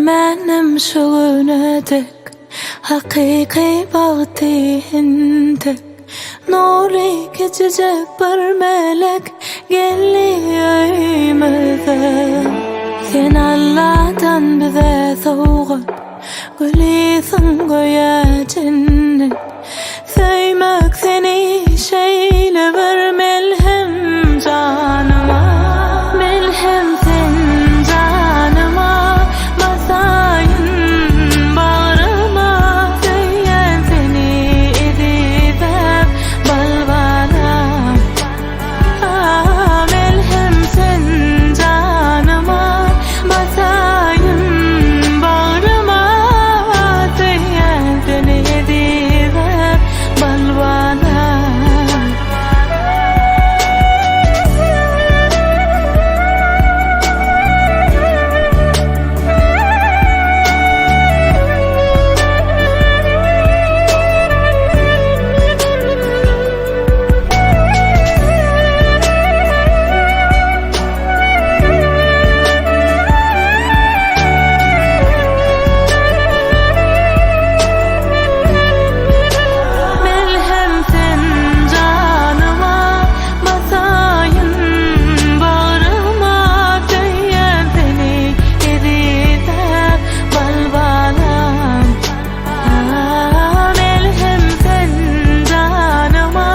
Bilmenem şu güne dek Hakyky bagty entek Nury kiçijek bir melek Geldi öýmüze Sen Alladan bize sowgat Gülisiň göýä jennet Söýmek seni şeýle bir melhem janyma Melhem sen janyma basaýyn bagryma Söýýän seni ezizäm bal balam Melhem sen janyma basaýyn bagryma Söýýän seni ezizäm bal balam. Melhem sen janyma basaýyn bagryma söýýän seni ezizäm bal balam. Melhem sen janyma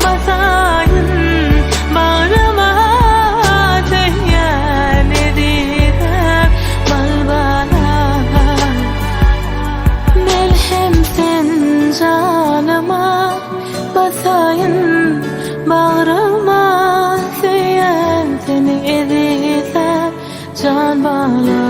basaýyn bagryma söýýän ezizäm bal balam. Melhem sen janyma basaýyn bagryma söýýän seni ezizäm jan balam.